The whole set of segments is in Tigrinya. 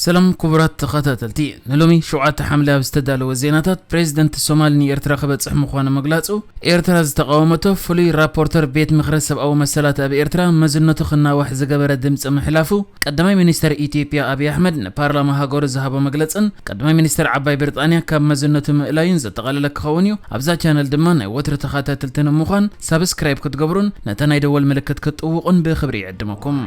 ሰላም ክቡራት ተኸታተልቲ፣ ንሎሚ ሸውዓተ ሓምለ ኣብ ዝተዳለወ ዜናታት፣ ፕሬዚደንት ሶማል ንኤርትራ ክበጽሕ ምዃኑ ምግላጹ፣ ኤርትራ ዝተቓወመቶ ፍሉይ ራፖርተር ቤት ምኽሪ ሰብኣዊ መሰላት ኣብ ኤርትራ መዝነቱ ክናዋሕ ዝገበረ ድምጺ ምሕላፉ፣ ቀዳማይ ሚኒስተር ኢትዮጵያ ኣብይ ኣሕመድ ንፓርላማ ሃገሩ ዝሃቦ መግለጽን ቀዳማይ ሚኒስተር ዓባይ ብሪጣንያ ካብ መዝነቱ ምእላዩን ዘጠቓለለ ክኸውን እዩ። ኣብዛ ቻነል ድማ ናይ ወትሩ ተኸታተልቲ ንምዃን ሳብስክራይብ ክትገብሩን ነታ ናይ ደወል ምልክት ክትጥውቑን ብኽብሪ ይዕድመኩም።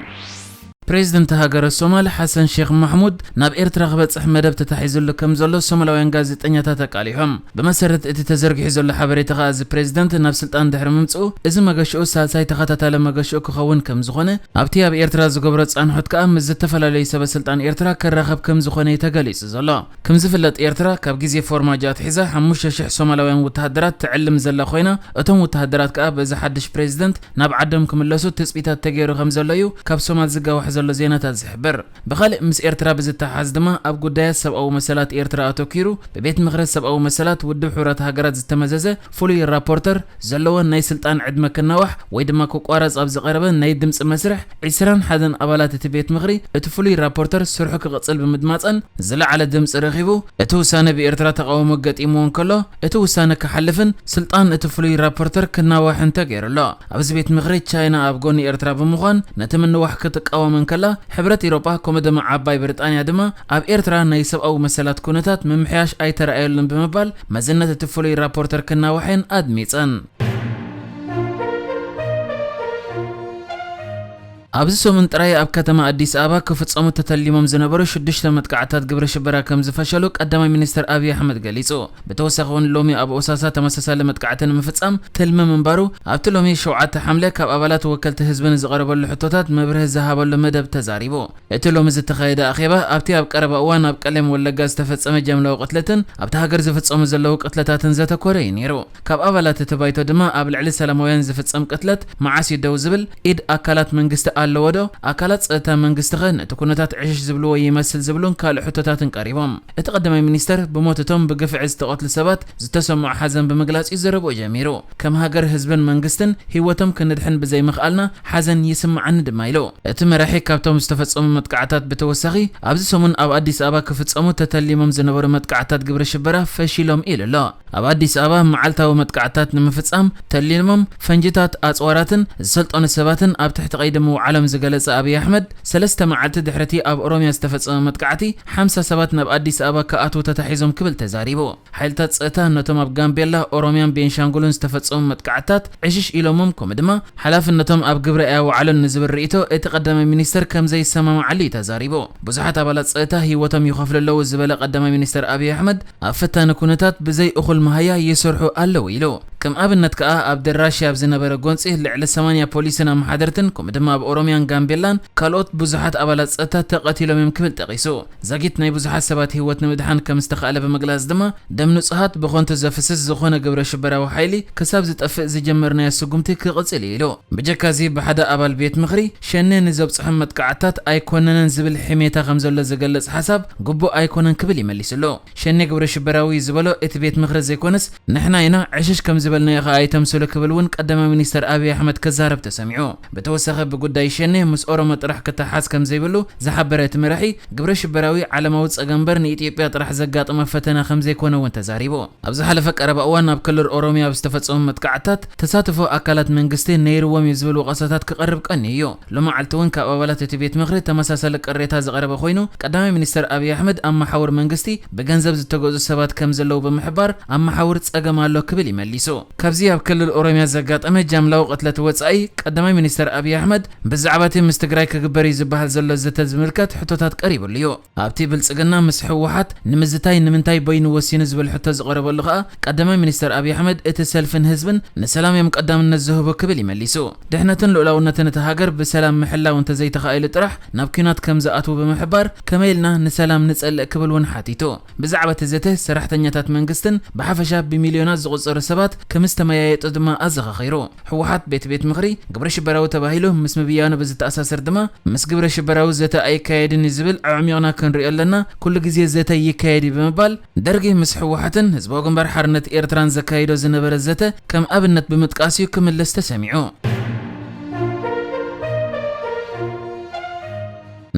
ፕሬዚደንት ሃገረ ሶማል ሓሰን ሼክ ማሕሙድ ናብ ኤርትራ ክበጽሕ መደብ ተታሒዙሉ ከም ዘሎ ሶማላውያን ጋዜጠኛታት ኣቃሊሖም። ብመሰረት እቲ ተዘርጊሑ ዘሎ ሓበሬታ ከኣ፣ እዚ ፕሬዚደንት ናብ ስልጣን ድሕሪ ምምጽኡ፣ እዚ መገሽኡ ሳልሳይ ተኸታታሊ መገሽኡ ክኸውን ከም ዝኾነ፣ ኣብቲ ኣብ ኤርትራ ዝገብሮ ጻንሖት ከኣ ምስ ዝተፈላለዩ ሰበ ስልጣን ኤርትራ ክራኸብ ከም ዝኾነ እዩ ተገሊጹ ዘሎ። ከም ዝፍለጥ፣ ኤርትራ ካብ ግዜ ፎርማጆ ኣትሒዛ ሓሙሽተ ሽሕ ሶማላውያን ወተሃደራት ትዕልም ዘላ ኮይና፣ እቶም ወተሃደራት ከኣ በዚ ሓድሽ ፕሬዚደንት ናብ ዓዶም ክምለሱ ትጽቢታት ተገይሩ ከም ዘሎ እዩ ካብ ሶማል ዝጋዋሕ ዘሎ ዜናታት ዝሕብር። ብኻልእ፣ ምስ ኤርትራ ብዝተሓሓዝ ድማ፣ ኣብ ጉዳያት ሰብኣዊ መሰላት ኤርትራ ኣተኲሩ ብቤት ምኽሪ ሰብኣዊ መሰላት ውድብ ሕቡራት ሃገራት ዝተመዘዘ ፍሉይ ራፖርተር ዘለዎን ናይ ስልጣን ዕድመ ክናዋሕ ወይ ድማ ክቋረጽ ኣብ ዝቐረበ ናይ ድምጺ መስርሕ፣ ዒስራን ሓደን ኣባላት እቲ ቤት ምኽሪ እቲ ፍሉይ ራፖርተር ስርሑ ክቕጽል ብምድማጸን ዝለዓለ ድምጺ ረኺቡ። እቲ ውሳነ ብኤርትራ ተቓውሞ ገጢምዎ እንከሎ፣ እቲ ውሳነ ክሓልፍን ስልጣን እቲ ፍሉይ ራፖርተር ክናዋሕን ተገይሩ ኣሎ። ኣብዚ ቤት ምኽሪ ቻይና ኣብ ጎኒ ኤርትራ ብምዃን ነቲ ምንዋሕ ክትቃወም እንከላ፣ ሕብረት ኤውሮጳ ከምኡ ድማ ዓባይ ብሪጣንያ ድማ ኣብ ኤርትራ ናይ ሰብኣዊ መሰላት ኩነታት ምምሕያሽ ኣይተረኣየሉን ብምባል መዝነት እቲ ፍሉይ ራፖርተር ክናዋሕን ኣድሚጸን። ኣብዚ ሰሙን ጥራይ ኣብ ከተማ ኣዲስ ኣበባ ክፍጸሙ ተተሊሞም ዝነበሩ ሽዱሽተ መጥቃዕታት ግብረ ሽበራ ከም ዝፈሸሉ ቀዳማይ ሚኒስተር ኣብይ ኣሕመድ ገሊጹ። ብተወሳኺ እውን ሎሚ ኣብ ኦሳሳ ተመሳሳሊ መጥቃዕቲ ንምፍጻም ትልሚ ምንባሩ ኣብቲ ሎሚ ሸውዓተ ሓምለ ካብ ኣባላት ወከልቲ ህዝቢ ንዝቐረበሉ ሕቶታት መብርሂ ዝሃበሉ መደብ ተዛሪቡ። እቲ ሎሚ ዝተኻየደ ኣኼባ ኣብቲ ኣብ ቀረባ እዋን ኣብ ቀለም ወለጋ ዝተፈጸመ ጃምላዊ ቅትለትን ኣብቲ ሃገር ዝፍጸሙ ዘለዉ ቅትለታትን ዘተኮረ እዩ ነይሩ። ካብ ኣባላት እቲ ባይቶ ድማ ኣብ ልዕሊ ሰላማውያን ዝፍጸም ቅትለት መዓስ እዩ ደው ዝብል? ኢድ ኣካላት መንግስቲ ኣለዎ ዶ? ኣካላት ጸጥታ መንግስቲ ኸ ነቲ ኩነታት ዕሽሽ ዝብልዎ ይመስል? ዝብሉን ካልእ ሕቶታትን ቀሪቦም። እቲ ቀዳማይ ሚኒስተር ብሞት እቶም ብግፍዒ ዝተቐትሉ ሰባት ዝተሰምዖ ሓዘን ብምግላጽ እዩ ዘረብኡ ጀሚሩ። ከም ሃገር፣ ህዝብን መንግስትን ህይወቶም ክንድሕን ብዘይምኽኣልና ሓዘን ይስምዓኒ ድማ ኢሉ። እቲ መራሒ ካብቶም ዝተፈጸሙ መጥቃዕታት ብተወሳኺ ኣብዚ ሰሙን ኣብ ኣዲስ ኣበባ ክፍጸሙ ተተሊሞም ዝነበሩ መጥቃዕታት ግብረ ሽበራ ፈሺሎም ኢሉ ኣሎ። ኣብ ኣዲስ ኣበባ መዓልታዊ መጥቃዕታት ንምፍጻም ተሊሞም ፈንጅታት፣ ኣጽዋራትን ዝሰልጠኑ ሰባትን ኣብ ትሕቲ ቀይዲ ምውዓሎም ዝገለጸ ኣብይ ኣሕመድ፣ ሰለስተ መዓልቲ ድሕሪቲ ኣብ ኦሮምያ ዝተፈጸመ መጥቃዕቲ ሓምሳ ሰባት ናብ ኣዲስ ኣበባ ክኣትዉ ተታሒዞም ክብል ተዛሪቡ። ሓይልታት ጸጥታ ነቶም ኣብ ጋምቤላ፣ ኦሮምያን ቤንሻንጉልን ዝተፈጸሙ መጥቃዕታት ዕሽሽ ኢሎሞም፣ ከምኡ ድማ ሓላፍነቶም ኣብ ግብሪ ኣየወዓሉን ንዝብል ርእይቶ እቲ ቀዳማይ ሚኒስተር ከም ዘይሰማማዓሉ እዩ ተዛሪቡ። ብዙሓት ኣባላት ጸጥታ ህይወቶም ይኸፍሉ ኣለዉ ዝበለ ቀዳማይ ሚኒስተር ኣብይ ኣሕመድ፣ ኣብ ፈታኒ ኩነታት ብዘይ እኹል መሃያ ይሰርሑ ኣለዉ ኢሉ። ከም ኣብነት ከኣ ኣብ ደራሺ ኣብ ዝነበረ ጎንጺ ልዕሊ ሰማንያ ፖሊስን ኣመሓደርትን ከምኡ ድማ ኣብ ኦሮምያን ጋምቤላን ካልኦት ብዙሓት ኣባላት ጸጥታ ተቐቲሎም እዮም ክብል ጠቒሱ። ዛጊት ናይ ብዙሓት ሰባት ህይወት ንምድሓን ከም ዝተኻእለ ብምግላጽ ድማ፣ ደም ንጹሃት ብኸንቱ ዘፍስስ ዝኾነ ግብረ ሽበራዊ ሓይሊ ክሳብ ዝጠፍእ ዝጀመርናዮ ስጉምቲ ክቕጽል እዩ ኢሉ። ብጀካዚ ብሓደ ኣባል ቤት ምኽሪ ሸኔ ንዘብጽሖም መጥቃዕታት ኣይኮነነን ዝብል ሕሜታ ከም ዘሎ ዝገልጽ ሓሳብ ግቡእ ኣይኮነን ክብል ይመሊስሉ። ሸኔ ግብረ ሽበራዊ ዝበሎ እቲ ቤት ምኽሪ ዘይኮነስ ንሕና ኢና፣ ዕሽሽ ከም ዝበልናዮ ኸኣ ኣይተምስሉ ክብል እውን ቀዳማይ ሚኒስተር ኣብይ ኣሕመድ ክዛረብ ተሰሚዑ። ብተወሳኺ ብጉዳይ ሸኔ ምስ ኦሮሞ ጥራሕ ክተሓዝ ከም ዘይብሉ ዝሓበረ እቲ መራሒ፣ ግብረ ሽበራዊ ዓለማዊ ጸገም እምበር ንኢትዮጵያ ጥራሕ ዘጋጠመ ፈተና ከም ዘይኮነ እውን ተዛሪቡ። ኣብ ዝሓለፈ ቀረባ እዋን ኣብ ክልል ኦሮምያ ኣብ ዝተፈጸሙ መጥቃዕታት ተሳትፎ ኣካላት መንግስቲ ነይርዎም እዩ ዝብል ወቐሳታት ክቐርብ ቀንዩ እዩ። ሎማዓልቲ እውን ካብ ኣባላት እቲ ቤት ምኽሪ ተመሳሳሊ ቅሬታ ዝቐረበ ኮይኑ፣ ቀዳማይ ሚኒስተር ኣብይ ኣሕመድ ኣብ መሓውር መንግስቲ ብገንዘብ ዝተገዙ ሰባት ከም ዘለዉ ብምሕባር፣ ኣብ መሓውር ጸገም ኣሎ ክብል ይመሊሱ። ካብዚ ኣብ ክልል ኦሮምያ ዘጋጠመ ጃምላዊ ቅትለት ወጻኢ፣ ቀዳማይ ሚኒስተር ኣብይ ኣሕመድ ብዛዕባ እቲ ምስ ትግራይ ክግበር እዩ ዝበሃል ዘሎ ዘተ ዝምልከት ሕቶታት ቀሪብሉ እዩ። ኣብቲ ብልጽግና ምስ ህወሓት ንምዝታይ ንምንታይ በይኑ ወሲኑ ዝብል ሕቶ ዝቐረበሉ ከኣ፣ ቀዳማይ ሚኒስተር ኣብይ ኣሕመድ እቲ ሰልፍን ህዝብን ንሰላም እዮም ቀዳምነት ዝህቡ ክብል ይመሊሱ። ድሕነትን ልኡላውነትን እታ ሃገር ብሰላም ምሕላው እንተዘይተኻኢሉ ጥራሕ ናብ ኲናት ከም ዝኣትዉ ብምሕባር፣ ከመይ ኢልና ንሰላም ንጸልእ ክብል እውን ሓቲቱ። ብዛዕባ እቲ ዘተ ሰራሕተኛታት መንግስትን ብሓፈሻ ብሚልዮናት ዝቑጸሩ ሰባት ከም ዝተመያየጡ ድማ ኣዘኻኺሩ። ህወሓት ቤት ቤት ምኽሪ ግብረ ሽበራዊ ተባሂሉ ምስ ምብያኑ ብዝተኣሳሰር ድማ፣ ምስ ግብረ ሽበራዊ ዘተ ኣይካየድን እዩ ዝብል ኣዕሚቕና ክንሪኦ ኣለና፣ ኩሉ ግዜ ዘተ ይካየድ እዩ ብምባል፣ ደርጊ ምስ ህወሓትን ህዝባዊ ግንባር ሓርነት ኤርትራን ዘካይዶ ዝነበረ ዘተ ከም ኣብነት ብምጥቃስ እዩ ክምልስ ተሰሚዑ።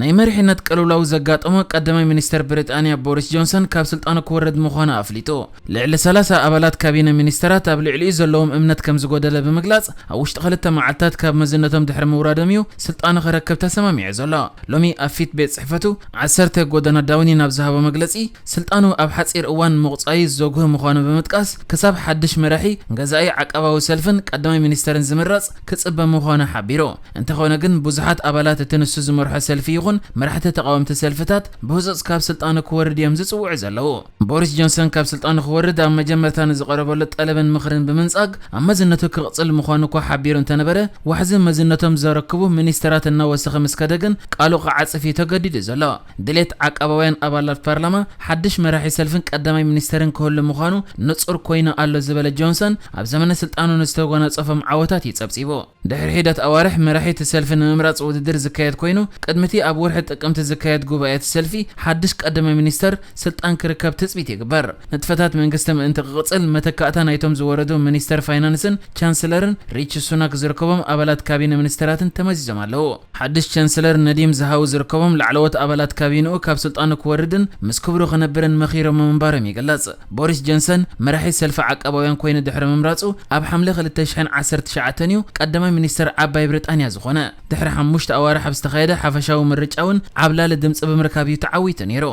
ናይ መሪሕነት ቅልውላው ዘጋጠሞ ቀዳማይ ሚኒስተር ብሪጣንያ ቦሪስ ጆንሰን ካብ ስልጣኑ ክወርድ ምዃኑ ኣፍሊጡ። ልዕሊ ሰላሳ ኣባላት ካቢነ ሚኒስተራት ኣብ ልዕሊኡ ዘለዎም እምነት ከም ዝጎደለ ብምግላጽ፣ ኣብ ውሽጢ ክልተ መዓልታት ካብ መዝነቶም ድሕሪ ምውራዶም እዩ ስልጣኑ ክረክብ ተሰማሚዑ ዘሎ። ሎሚ ኣብ ፊት ቤት ጽሕፈቱ ዓሰርተ ጎደና ዳውኒን ኣብ ዝሃቦ መግለጺ፣ ስልጣኑ ኣብ ሓጺር እዋን ምቑጻዩ ዘጉህ ምዃኑ ብምጥቃስ፣ ክሳብ ሓድሽ መራሒ፣ ገዛኢ ዓቃባዊ ሰልፍን ቀዳማይ ሚኒስተርን ዝምረጽ ክጽበ ምዃኑ ሓቢሩ። እንተኾነ ግን፣ ብዙሓት ኣባላት እቲ ንሱ ዝመርሖ ሰልፊ ይኹን መራሕቲ ተቓወምቲ ሰልፍታት ብህጹጽ ካብ ስልጣኑ ክወርድ እዮም ዝጽውዑ ዘለዉ። ቦሪስ ጆንሰን ካብ ስልጣኑ ክወርድ ኣብ መጀመርታ ንዝቐረበሉ ጠለብን ምኽርን ብምንጻግ፣ ኣብ መዝነቱ ክቕጽል ምዃኑ እኳ ሓቢሩ እንተነበረ፣ ዋሕዚ መዝነቶም ዘረክቡ ሚኒስተራት እናወሰኸ ምስ ከደ ግን ቃሉ ክዓጽፍ እዩ ተገዲዱ ዘሎ። ድሌት ዓቃባውያን ኣባላት ፓርላማ፣ ሓድሽ መራሒ ሰልፍን ቀዳማይ ሚኒስተርን ክህሉ ምዃኑ ንጹር ኮይኑ ኣሎ ዝበለ ጆንሰን፣ ኣብ ዘመነ ስልጣኑ ንዝተጎናጸፎም ዓወታት እዩ ጸብጺቡ። ድሕሪ ሒደት ኣዋርሕ መራሒ እቲ ሰልፊ ንምምራጽ ውድድር ዝካየድ ኮይኑ፣ ቅድሚ እቲ ኣብ ወርሒ ጥቅምቲ ዝካየድ ጉባኤ እቲ ሰልፊ፣ ሓድሽ ቀዳማይ ሚኒስተር ስልጣን ክርከብ ትጽቢት ይግበር። ንጥፈታት መንግስቲ ምእንቲ ክቕጽል፣ መተካእታ ናይቶም ዝወረዱ ሚኒስተር ፋይናንስን ቻንስለርን ሪቺ ሱናክ ዝርከቦም ኣባላት ካቢነ ሚኒስተራትን ተመዚዞም ኣለዉ። ሓድሽ ቻንስለር ነዲም ዝሃው ዝርከቦም ላዕለዎት ኣባላት ካቢንኡ ካብ ስልጣኑ ክወርድን ምስ ክብሩ ክነብርን መኺሮም ምንባሮም ይግለጽ። ቦሪስ ጆንሰን መራሒ ሰልፊ ዓቃባውያን ኮይኑ ድሕሪ ምምራጹ፣ ኣብ ሓምለ ክልተ ሽሕን ዓሰርተ ትሽዓተን እዩ ቀዳማይ ሚኒስተር ዓባይ ብሪጣንያ ዝኾነ። ድሕሪ ሓሙሽተ ኣዋርሕ ኣብ ዝተኻየደ ሓፈሻዊ ምርጫ እውን ዓብላሊ ድምጺ ብምርካብ እዩ ተዓዊቱ ነይሩ።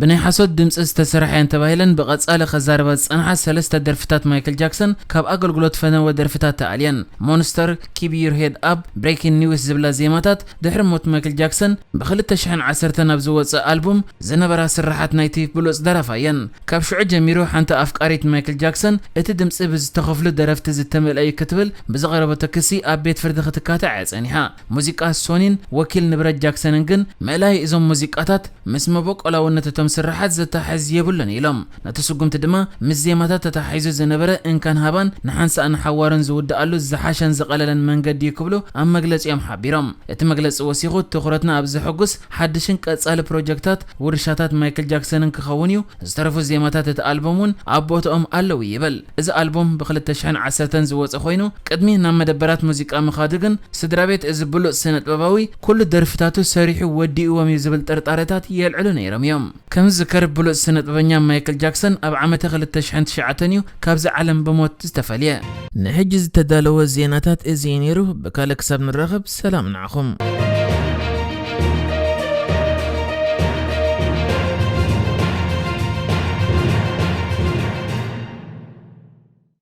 ብናይ ሓሶት ድምጺ ዝተሰርሐ እየን ተባሂለን ብቐጻሊ ከዛርባ ዝጸንሓ ሰለስተ ደርፍታት ማይክል ጃክሰን ካብ ኣገልግሎት ፈነወ ደርፍታት ተኣልየን። ሞንስተር፣ ኪፕ ዩር ሄድ ኣፕ፣ ብሬኪንግ ኒውስ ዝብላ ዜማታት ድሕሪ ሞት ማይክል ጃክሰን ብክልተ ሽሕን ዓሰርተን ኣብ ዝወጸ ኣልቡም ዝነበራ ስርሓት ናይቲ ብሉጽ ደራፋ እየን። ካብ ሽዑ ጀሚሩ ሓንቲ ኣፍቃሪት ማይክል ጃክሰን እቲ ድምጺ ብዝተኸፍሉ ደረፍቲ ዝተመልአ እዩ ክትብል ብዝቐረበቶ ክሲ ኣብ ቤት ፍርዲ ክትካታዕ እያ ጸኒሓ። ሙዚቃ ሶኒን ወኪል ንብረት ጃክሰንን ግን ምእላይ እዞም ሙዚቃታት ምስ መበቆላውነት እቶም ስርሓት ዘተሓዝ የብሉን ኢሎም። ነቲ ስጉምቲ ድማ ምስ ዜማታት ተተሓሒዙ ዝነበረ እንካን ሃባን ንሓንሳእን ሓዋሩን ዝውድኣሉ ዝሓሸን ዝቐለለን መንገዲ እዩ ክብሉ ኣብ መግለጺኦም ሓቢሮም። እቲ መግለጺ ወሲኹ፣ ትኹረትና ኣብ ዘሐጉስ ሓድሽን ቀጻሊ ፕሮጀክታት ውርሻታት ማይክል ጃክሰንን ክኸውን እዩ። ዝተረፉ ዜማታት እቲ ኣልቡም እውን ኣብ ቦትኦም ኣለዉ ይብል። እዚ ኣልቡም ብ ክልተ ሽሕን ዓሰርተን ዝወጸ ኮይኑ፣ ቅድሚ ናብ መደበራት ሙዚቃ ምኻዱ ግን፣ ስድራ ቤት እዚ ብሉጽ ስነ-ጥበባዊ ኩሉ ደርፍታቱ ሰሪሑ ወዲእዎም እዩ ዝብል ጥርጣረታት የልዕሉ ነይሮም እዮም። ከም ዝዝከር፣ ብሉጽ ስነ-ጥበበኛ ማይክል ጃክሰን ኣብ ዓመተ ክልተ ሽሕን ትሽዓተን እዩ ካብዚ ዓለም ብሞት ዝተፈልየ። ንሕጂ ዝተዳለወ ዜናታት እዚ እዩ ነይሩ። ብካልእ ክሳብ ንራኸብ፣ ሰላም ንዓኹም።